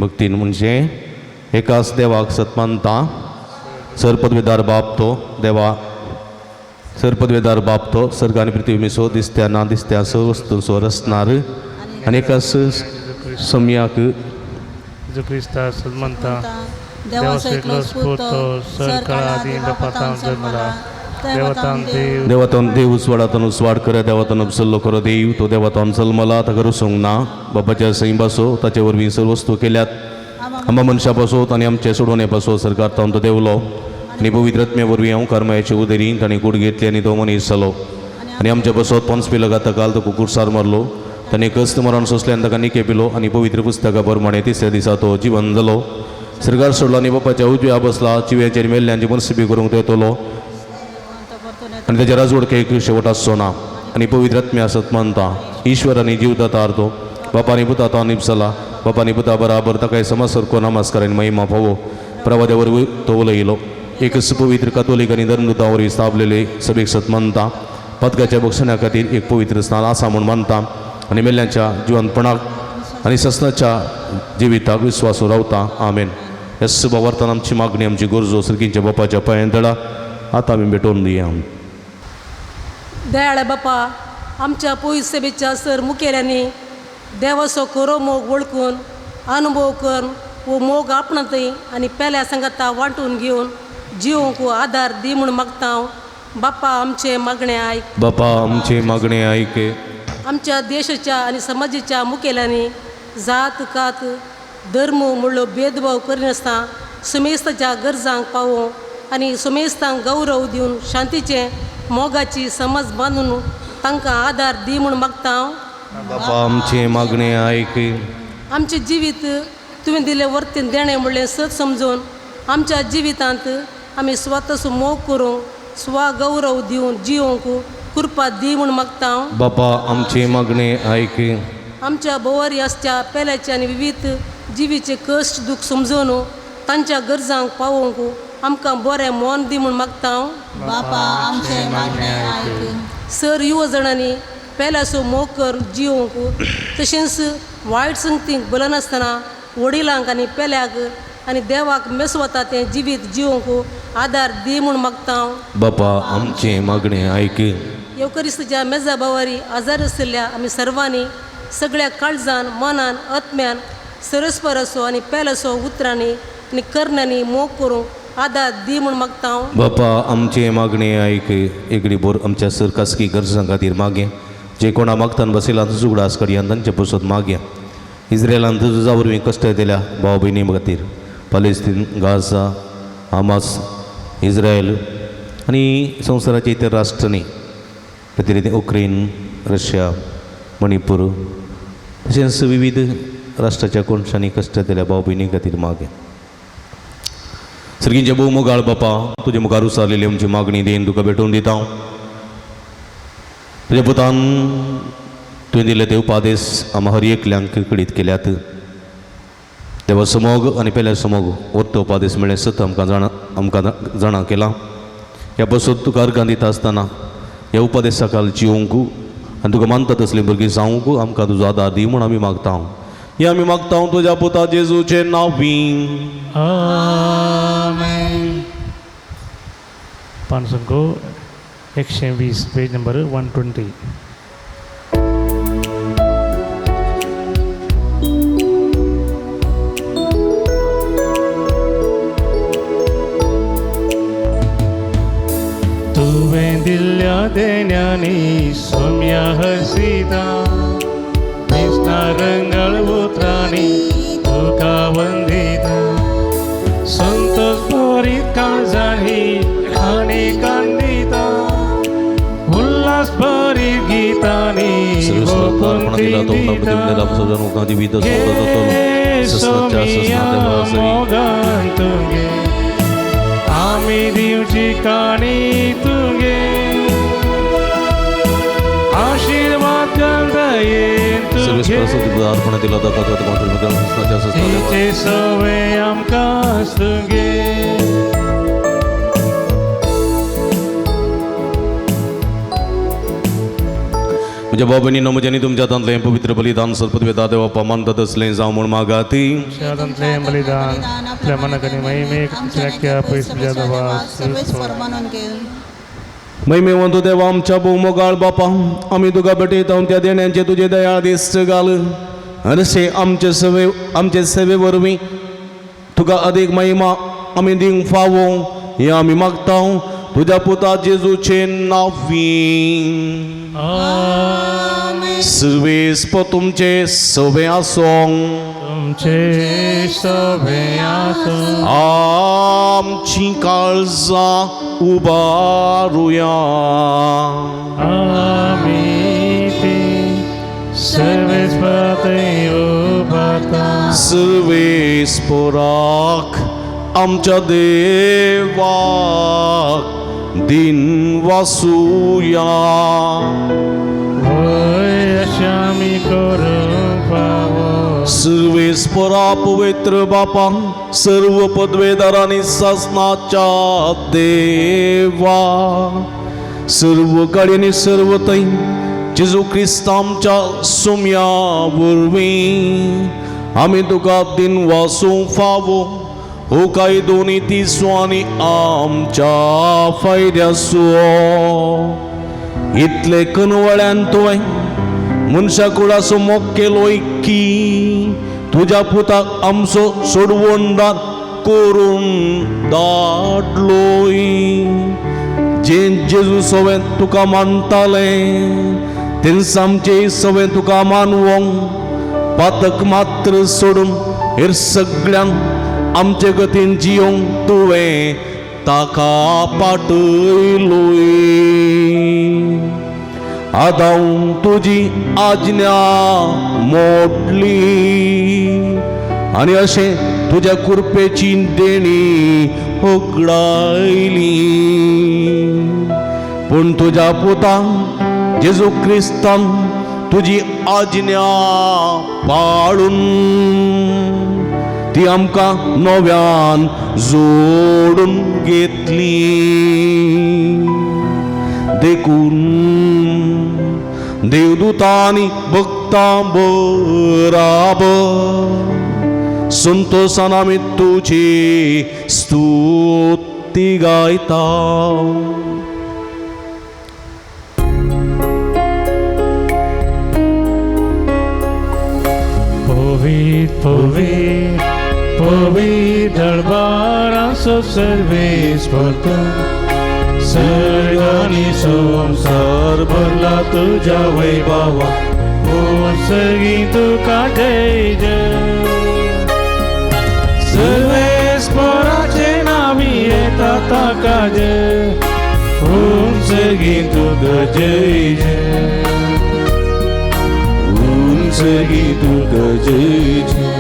भक्तीन म्हणजे एकाच देवाक सतमानता. सर पदवेदार बाप तो देवा, सर पदवेदार बाप तो सर्ग आनी पृथ्वी मिसो दिसत्या ना दिसत्या स वस्तूंचो रचणार आनी एकाच सम्याक जेजू क्रिस्ता सन्मानता देवाचो एकलो स्फूर्त सर काळा बापातान जन्मला, देवतान देव देवातन देव उजवाडातन उजवाड कर, देवातन उपसल्लो करो देव तो देवातन जल्मला, ताका रुसूंक ना, बापाच्या सैंबासो ताचे वरवीं सर्व वस्तू केल्यात, आंबा मनशा पासोत आनी आमचे सोडोवणे पासो सरकार तावन तो देवलो आनी पवित्र आत्म्या वरवीं हांव कर्मायाचे उदेरी ताणें कूड घेतली आनी तो मनीस जालो आनी आमच्या पासत पोन्स पिलो घाताकाल तो कुकुरसार मारलो, ताणें कस्त मरण सोंसलें आनी ताका निके पिलो आनी पवित्र पुस्तका प्रमाणे तिसऱ्या दिसा तो जिवन जालो, सरकार सोडलो आनी बापाच्या उजव्या बसला, जिव्याचेर मेल्ल्यांची मनसुबी करूंक तो येतलो आनी ताच्या राजवडकेक शेवट आसचो ना. आनी पवित्र आत्म्या सत मानता, ईश्वर आनी जीवदाता अर्दो बापानी पुता तो निपसला, बापानी पुता बराबर ताका समाज सारको नमस्कार आनी महिमा फावो. प्रवाद्या वरवीं तो उलयलो. एकच पवित्र कातोलीक आनी धर्मदूता वरवीं स्थापलेले सभेक सत मानता, पदकाच्या बक्षण्या खातीर एक पवित्र स्थान आसा म्हूण मानता आनी मेल्ल्यांच्या जिवनपणाक आनी ससनाच्या जिविताक विस्वासू रावता. आमेन. ह्या सुबावर्तान आमची मागणी आमची गरजो सर्गींच्या बापाच्या पांयां दळा आतां आमी भेटोवन दिया. दयाळ बापा, आमच्या पोयस सभेच्या सर मुखेल्यांनी देवाचो खरो मोग वळखून अनुभव करून वो मोग आपणातय आनी पेल्या सांगाता वांटून घेवन जिवंक आदार दी म्हूण मागता हांव. बापा आमचे मागणें आयक. बापा आमचे मागणें आयक. आमच्या देशाच्या आनी समाजाच्या मुखेल्यांनी जात कात धर्म म्हणलो भेदभाव करिनासतना सुमेस्ताच्या गरजांक पावोवंक आनी सुमेस्तांक गौरव दिवन शांतीचें मोगाची समज बांदून तांकां आदार दी म्हूण मागता हांव. बापा आमचे मागणें आयक. आमचें जिवीत तुवें दिल्लें वर्तीन देणें म्हणलें सत समजून आमच्या जिवितांत आमी स्वताचो मोग करूंक स्वगौरव दिवन जिवंक कृपा दी म्हूण मागता हांव. बापा आमचे मागणें आयक. आमच्या भोंवरी आसच्या पेल्याचे आनी विवीध जिवीचे कश्ट दूख समजून तांच्या गरजांक पावोवंक आमकां बरें मन दी म्हूण मागता हांव. बापा आमचे मागणें आयक. सर युवा जाणांनी पेल्याचो मोग कर जिवंक तशेंच वायट संगतींक भुलनासतना वडिलांक आनी पेल्याक आनी देवाक मेसवता तें जिवीत जिवंक आदार दी म्हूण मागता हांव. बापा आमचें मागणें आयक. येवकरिस्ताच्या मेजा बावारी आजार आशिल्ल्या आमी सर्वांनी सगळ्या काळजान मनान आत्म्यान सरस्पराचो आनी पेल्याचो उतरांनी आनी करण्यांनी मोग करूंक आदार दी म्हूण मागता हांव. बापा आमचें मागणें आयक. एगडी बोर आमच्या सर खासगी गरजां खातीर मागें जे कोणा मागतान बसयला तुजो उगडास करया तांचे पसत मागया. इस्रायलान तुजा वरवीं कश्ट दिल्या भाव भयणी खातीर, पलेस्तीन, गाझा, हमास, इस्रायल आनी संवसाराच्या इतर राष्ट्रांनी प्रतिनिधी उक्रेन, रशिया, मणिपूर तशेंच विविध राष्ट्राच्या कोनशांनी कश्ट दिल्या भाव भयणी खातीर मागे. सर्गींचे भोव मोगाळ बापा, तुजे मुखार उसारलेली आमची मागणी देन तुका भेटोवन दिता. तुज्या पुतान तुवें दिल्ले ते उपादेश आमी हर एकल्यांक कळीत केल्यात. देवा समोग आनी पेल्या समोग वत्तो उपादेश मेळ्ळें सत आमकां जाणा आमकां जाणा केलां. ह्या बसत तुका अर्गां दिता आसतना ह्या उपदेशा खाल जिवंक आनी तुका मानता तसलीं भुरगीं जावंक आमकां तुजो आदार दी म्हूण आमी मागता. हें आमी मागता तुज्या पुता जेजूचें नांव. आमेन. पानसंको 120, पेज नंबर 120. तुवें दिल्ल्या देण्यांनी सोम्या हसिता, कृष्णा रंगळ उतरांनी तुका वंदिता. संतोष भरीत काळजांनी आनी कांदिता, उल्हास भरीत गितांनी मोगान तुगे आमी दिवची काणी तुगे, आशिर्वाद दयेन तुगे, तिचे सवे आमकां तुगे. म्हज्या भाव भयणीनो, म्हज्या आनी तुमच्या हातांतलें पवित्र बलिदान सर्पदवेता देवा मानता तसलें जावं म्हूण मागाती. हातांतलें बलिदान आपल्या मनाक आनी महिमेक तुज्या पयस तुज्या देवा मानून घे. महिमेवंत देवा आमच्या भोव मोगाळ बापा, आमी तुका भेटयता त्या देण्यांचे तुजे दयाळ दिस्त घाल अशें आमचे सेवे आमचे सेवे वरवीं तुका अदीक महिमा आमी दिवंक फावो हें आमी मागता तुज्या पुता जेजूचे नांवी. सर्वेस्प तुमचे सवे आसों, तुमचे सवे आसूं. आमची काळजां उबारुया. आमी ती सर्वेस्पराथंय उबारता. सर्वेस्पराक आमच्या देवाक दिन वासुया. वय अशें आमी करूंक फावो. सर्वेस्परा पवित्र बापा, सर्व पदवेदारांनी सासनाच्या देवा, सर्व काडयांनी सर्व थंय जेजू क्रिस्त आमच्या सुम्या वरवीं आमी तुका दिन वासूंक फावो. हो कायदो नीतीचो आनी आमच्या फायद्याचो. इतले कनवळ्यान तुवें मनशा कुळाचो मोग केलोय की तुज्या पुताक आमचो सोडवणदार करून धाडलोय. जे जेजू सवें तुका मानताले तेंच आमचे सवें तुका मानवोंक पातक मात्र सोडून हेर सगळ्यांक आमचे गतीन जियोंक तुवें ताका पाटयलोय. आदाव तुजी आज्ञा मोडली आनी अशें तुज्या कुरपेची देणी होगडायली. पूण तुज्या पुतान जेजू क्रिस्तान तुजी आज्ञा पाळून ती आमकां नव्यान जोडून घेतली. देखून देवदूतांनी भक्तां बराबर संतोषान आमी तुजी स्तुती गायता. पवित्र पवित्र पवित्र दरबाराचो सर्वेस्पर तूं, सर्ग आनी संवसार भरला तुज्या वैभवा, सर्गी तुका जय जय. सर्वेस्पराचे नांवी येता ताका जय, उंचगी तुका जय जय, उंचगी तुका जय जय.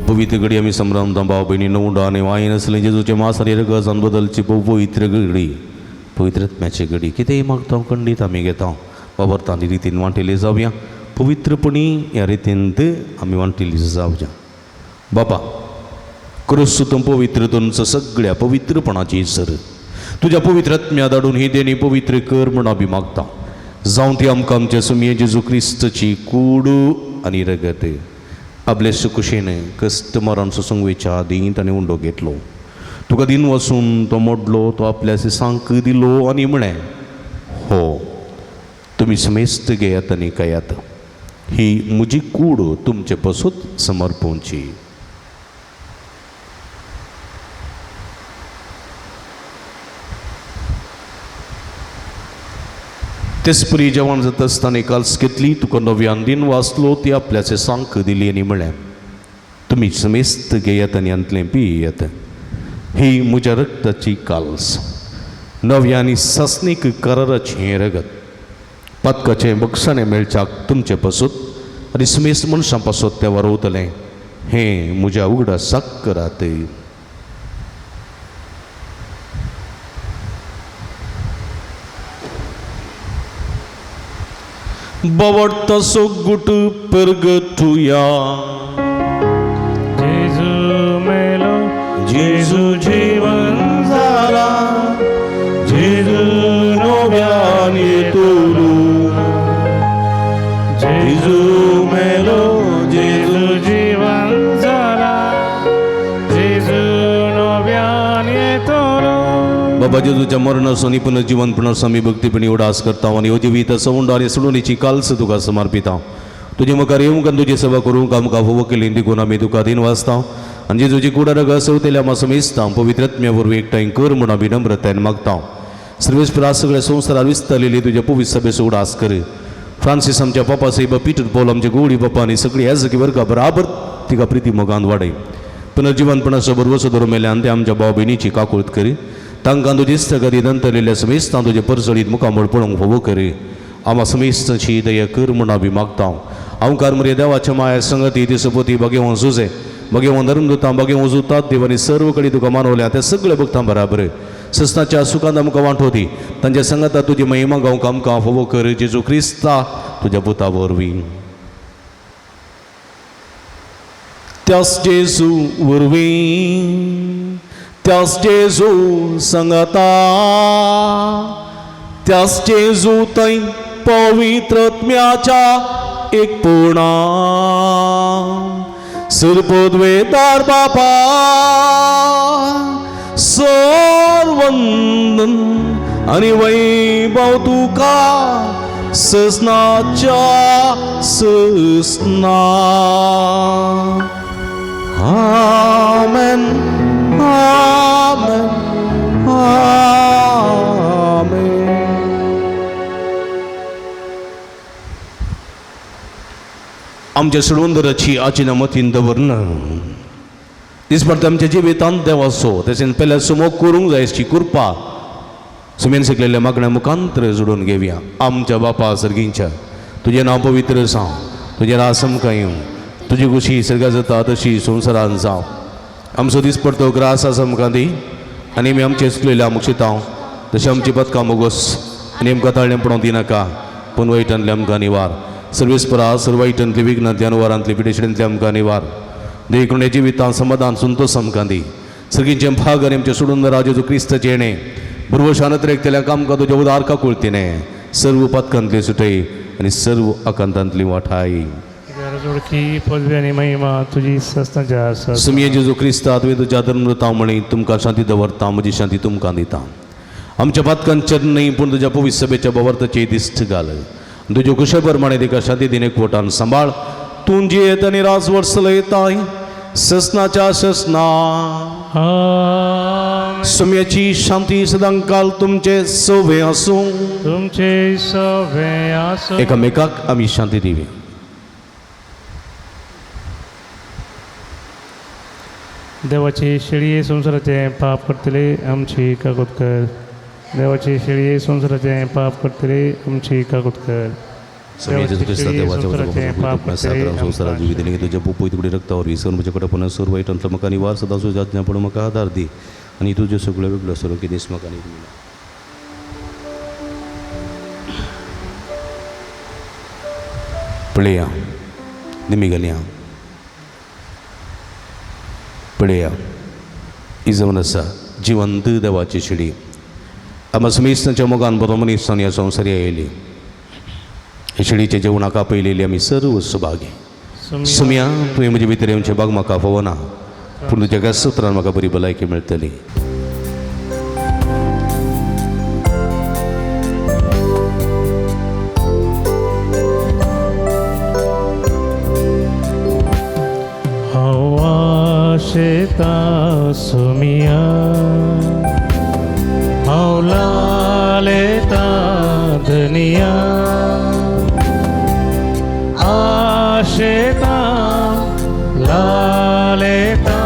पवित्र घडी आमी संभ्रमता भाव भयणी नवडो आनी वायन आसलें जेजूचे मास आनी रगत बदलची पवित्र घडी, पवित्र आत्म्याची घडी. कितेंय मागता खंडीत आमी घेता बाबरता आनी रितीन वांटिल्ली जावया, पवित्रपणी ह्या रितीन आमी वांटिल्ली जावया. बाबा क्रिस्तू तूं पवित्र तुमचो सगळ्या पवित्रपणाची सर तुज्या पवित्र आत्म्या धाडून ही देणी पवित्र कर म्हूण आमी मागता. जावं ती आमकां आमच्या सुमये जेजू क्रिस्तची कूड आनी रगत. आपले सुकुशेन कश्ट मरण सोसूंक वयच्या आदीं ताणें उंडो घेतलो, तुका दिन वसून तो मोडलो, तो आपल्या सांक दिलो आनी म्हळें, हो तुमी समेस्त घेयात आनी खायात, ही म्हजी कूड तुमचे पसून समर्पोवची. तेचपरी जेवण जाता आसतना काल्स घेतली, तुका नव्यान दिन वाचलो, ती आपल्याचे सांक दिली आनी म्हळें, तुमी समेस्त घेयात आनी हांतलें पियेयात, ही म्हज्या रक्ताची काल्स, नव्या आनी सासणीक कराराचें हें रगत, पातकाचें बक्षाणें मेळच्याक तुमचे पासत आनी समेस्त मनशां पासत तें वरवतलें, हें म्हज्या उगडासाक करात. बावडता गुट परगटुया, जेजू मेलो, जेजू जीवन जाला, जेजू नव्यान येतलो, जेजू मेलो, जेजू जीवन जाला, जेजू नव्यान येतलो. बाबा जेजूच्या मरणाचो आनी पुनर्जीवनपणाचो आमी भक्तीपणी उडास करता आनी हो जिवीत सवंड आनी सोडूनीची काल्स तुका समर्पिता. तुजे मुखार येवंक आनी तुजी सेवा करूंक आमकां फावो केली देखून आमी तुका दिन वाचता आनी जेजूची कुडा रगत सवतेल्या आमा समेस्ता पवित्र आत्म्या वरवीं एकठांय कर म्हूण आमी नम्रतायेन मागता. सर्वेस्परा सगळ्या संवसारार विस्तारलेली तुज्या पवित्र सभेचो उडास कर. फ्रांसीस आमच्या पापा साहेब, पीटर पॉल आमचे गोवडी बापा आनी सगळी याजकी वर्गा बराबर तिका प्रिती मोगान वाडय. पुनर्जीवनपणाचो भरवसो धरून मेल्यान ते आमच्या भाव भयणीची काकूळत करी, तांकां तुजी इश्टागती दंतलेल्या समेस्तां तुजे परजळीत मुखामळ पळोवंक फावो करी. आमा समेस्तांची दया कर म्हूण आमी मागता. हांवकार मरे देवाच्या माया संगती ती सोबती भगेवन सुजे भगेवन धर्मदुतां भगेवन जुतात देव आनी सर्व कडेन तुका मानवल्या त्या सगळ्या भक्तां बराबर सस्नाच्या सुखांत आमकां वांटोवती तांच्या संगता तुजी महिमा गावंक आमकां फावो कर. जेजू क्रिस्ता तुज्या पुता वरवीं. त्यास जेजू वरवीं, त्यास जेजू संगता, त्यास जेजू थंय पवित्र आत्म्याच्या एकपणा, सर्वद्वेदार बापा सर्वंदन आनी वैभव तुका ससनाच्या ससना. आमेन, आमेन, आमेन. आमच्या सोडवंदराची आचिना मतीन दवरना दिसपडटा आमच्या जिवितांत देवाचो तशेंच पेल्या सुमोग करूंक जाय अशी कृपा सुमेन शिकलेल्या मागण्या मुखांतर जोडून घेवया. आमच्या बापा सर्गींच्या तुजें नांव पवित्र जावं, तुजें रास आमकां येवं, तुजी खुशी सर्गा जाता तशी संवसारान जावं. आमचो दीस पडतो ग्रास आसा आमकां दी आनी आमी आमचें चुकलेल्या आमकां तशें आमची पदकां मोगोस आनी आमकां ताळें पडोवंक दिनाका, पूण वायटांतलें आमकां निवार. सर्वेस्परा सर्व वायटांतली विघ्नांतली अनुवारांतली पिडेशिडेंतली आमकां निवार. देखून जिवितान समाधान संतोष आमकां दी. सर्गींचें भाग आनी आमचें सोडून राजेजो क्रिस्ताचें येणें बुरवशानत्र एकतेल्या आमकां तुज्या उदार काकुळतीने सर्व पदकांतली सुटय आनी सर्व आकांतांतली वाठाय. जोडकी पदवी आनी महिमा तुजी सस्नाच्या सस्ना. सुमये जेजू क्रिस्ता तुवें तुज्या धर्मदुतां म्हळी तुमकां शांती दवरता, म्हजी शांती तुमकां दिता. आमच्या पातकांचेर न्हय पूण तुज्या पवित्र सभेच्या बवर्ताची दिश्ट घाल. तुज्यो कुशे प्रमाणे तिका शांती दिने कोटान सांबाळ. तूं जियेत आनी राजवट चलयताय ससनाच्या ससना. सुम्याची शांती सदांकाल तुमचे सवे आसूं, तुमचे सवे आसूं. एकामेकाक आमी शांती दिवी. देवाची शेळये संवसाराचें पाप करतले आमची काकूत कर. देवाची शेळये संवसाराचें पाप करतले आमची काकूत कर. स्वामी जेजू क्रिस्ता देवाच्या संवसारात जीवित दिले तुझ्या पोपोय तुकडे रक्तावर विसरून म्हज्या कडे सुर वायटांतलो म्हाका निवार सदां सुजाज्ञा पडून म्हाका आदार दी आनी तुज्यो सगळ्यो वेगळ्यो सरोकी दीस म्हाका निर्मिला. पळया निमी घालया पळया ही जावन आसा जिवंत देवाची शिडी. आमा समेस्तांच्या मोगान बरो मनीसान ह्या संवसारी आयली. हे शिडीच्या जेवणाक आपयलेली आमी सर्व सुभागी. सुमया तुवें म्हजे भितर येवचें बाग म्हाका फावना, पूण तुज्या गासत्रान म्हाका बरी भलायकी मेळटली. आशेता सुमिया हांव लालेता धनिया आशेता लालेता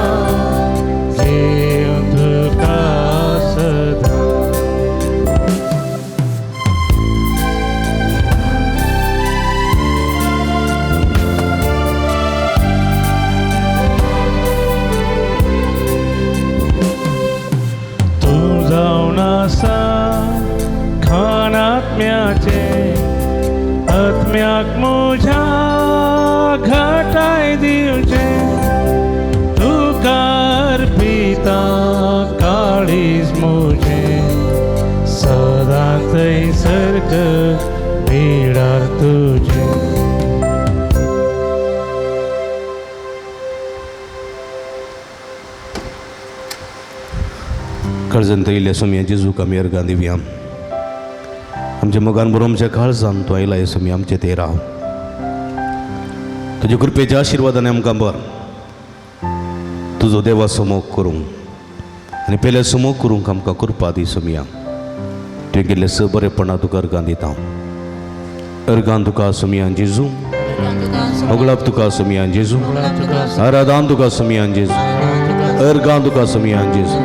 जीव तुका सदा. तूं जावन आसा खाण आत्म्याचें आत्म्याक म्हज्या घटाय दिवचें तुका अर्पिता काळीज म्हजें सदां थंयसर बिडार तुजें. काळजांत येयल्ल्या सोमया जेजूक आमी अर्गां दिवया. आमच्या मोगान बरो आमच्या काळजान तूं आयला सोमी आमचे ते राव. तुज्या कृपेच्या आशिर्वादान आमकां बर तुजो देवाचो मोग करूंक आनी पेल्याचो मोग करूंक आमकां कृपा दी सोमया. तुवें केल्लें स बरेपणा तुका अर्गां दिता. अर्गां तुका सोमया जेजू, होगळाप तुका सोमया जेजू, आराधान तुका सोमया जेजू, अर्गां तुका सोमया जेजू.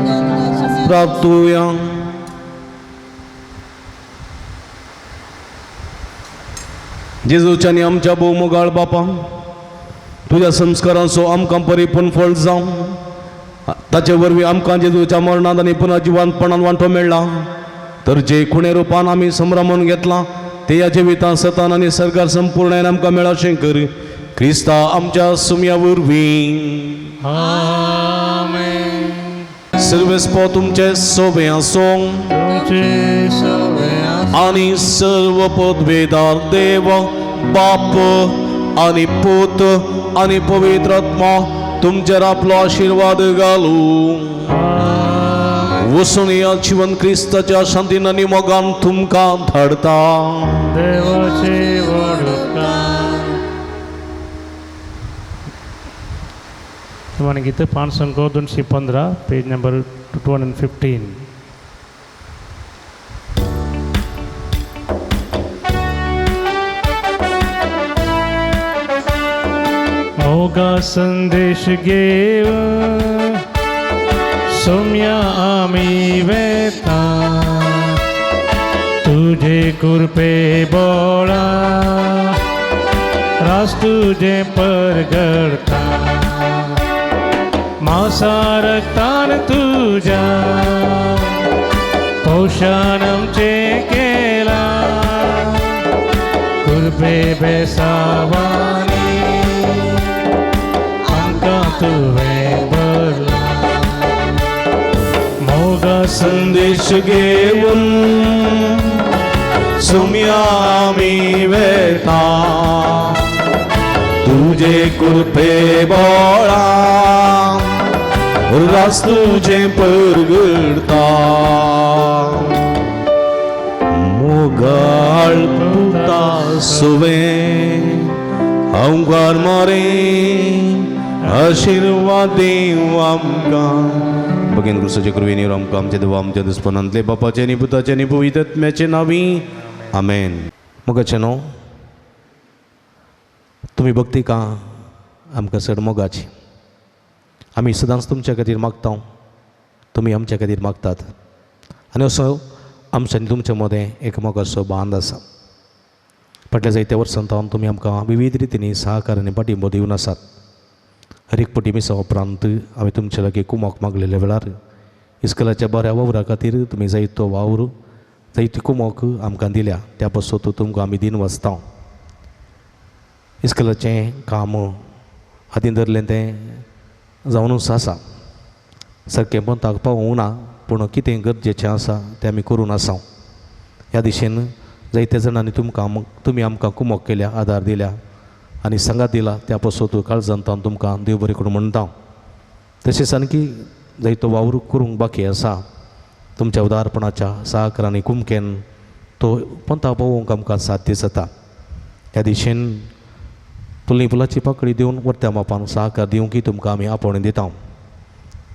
प्राप्त जेजूच्या आनी आमच्या भोव मोगाळ बापा, तुज्या संस्कारांचो आमकां परिपूर्ण फळ जावं. ताचे वरवीं आमकां जेजूच्या मरणांत आनी पुनर्जिवंतपणान वांटो मेळ्ळा. तर जे खुणे रुपान आमी संभ्रमून घेतलां ते ह्या जिवितांत सतान आनी सरकार संपूर्ण आमकां मेळोशें कर क्रिस्ता आमच्या सुमया वरवीं. सर्वेस्पो तुमचे सोबे आसूं आनी सर्व पदवेदार देव बाप आनी पूत आनी पवित्र आत्मा तुमचेर आपलो आशिर्वाद घालूं. वसून ह्या जिवन क्रिस्ताच्या शांतीन आनी मोगान तुमकां धाडता. देवाचे वडकार. गीत 515, पेज नंबर 215. मोगा संदेश घेवन सोम्या आमी वेता तुजे कृपे बोळा रास तुजें परगडता मासा रक्तान तुज्या पोशान आमचें केलां कृपे बेसावानी आमकां तुवें भरलां. मोगा संदेश घेवन सुम्या आमी वेता तुजे कृपे बोळा रास तुजें परगडता. मोगाळ पुता सुवें हांव मारे आशिर्वाद दीव आमकां. बगेन क्रिस्ताचे कृपेन आमकां आमच्या देवा आमच्या दुस्पनांतले बापाचे आनी पुताचे आनी पवित्र आत्म्याचे नांवी आमेन. मोगाचे न्हू तुमी भक्ती का आमकां चड मोगाची. आमी सदांच तुमच्या खातीर मागता, तुमी आमच्या खातीर मागतात आनी असो आमच्या आनी तुमच्या मदें एकमेकाचो बांद आसा. फाटल्या जायत्या वर्सां सावन तुमी आमकां विविध रितींनी सहकार आनी पाठिंबो दिवन आसात. हर एक पटी मिसा उपरांत आमी तुमच्या लागीं कुमोक मागलेल्या वेळार इस्कोलाच्या बऱ्या वावरा खातीर तुमी जायतो वावर जायती कुमोक आमकां दिल्या, त्या पासत तुमकां आमी दिन वाचता. इस्कोलाचें काम हातीन धरलें तें जावनूच आसा, सारकें पंताक पावूंक ना, पूण कितें गरजेचें आसा तें आमी करून आसा. ह्या दिशेन जायत्या जाणांनी तुमकां तुमी आमकां कुमोक केल्या, आदार दिल्या आनी सांगात दिला, त्या पासत काळजांत तुमकां देव बरें करूं म्हणटा. तशेंच आणकी जायतो वावर करूंक बाकी आसा, तुमच्या उदारपणाच्या सहकार आनी कुमकेन तो पंता पावोवंक आमकां साध्य जाता. ह्या दिशेन तुली फुलाची पाकळी दिवन वरत्या मापान सहकार दिवंक तुमकां आमी आपोवणें दिता.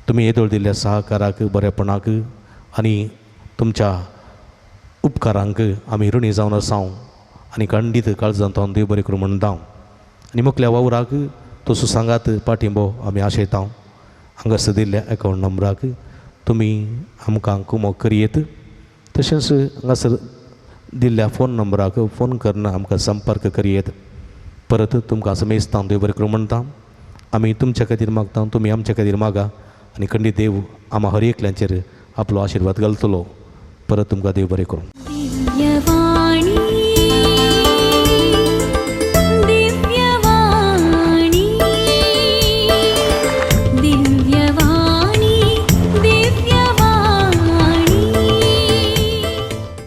तुमी येदोळ दिल्ल्या सहकाराक, बरेपणाक आनी तुमच्या उपकारांक आमी ऋणी जावन आसा आनी खंडीत काळजांत देव बरें करूं म्हणटा. आनी मुखल्या वावराक तसो सांगात पाठिंबो आमी आशयता. हांगासर दिल्ल्या एकावंट नंबराक तुमी आमकां कुमोक करयेत, तशेंच हांगासर दिल्ल्या फोन नंबराक फोन करून आमकां संपर्क करयेत. परत तुमकां समेस्तां देव बरें करूं म्हणटा. आमी तुमच्या खातीर मागता, तुमी आमच्या खातीर मागा आनी खंडीत देव आमा हर एकल्यांचेर आपलो आशिर्वाद घालतलो. परत तुमकां देव बरें करूं.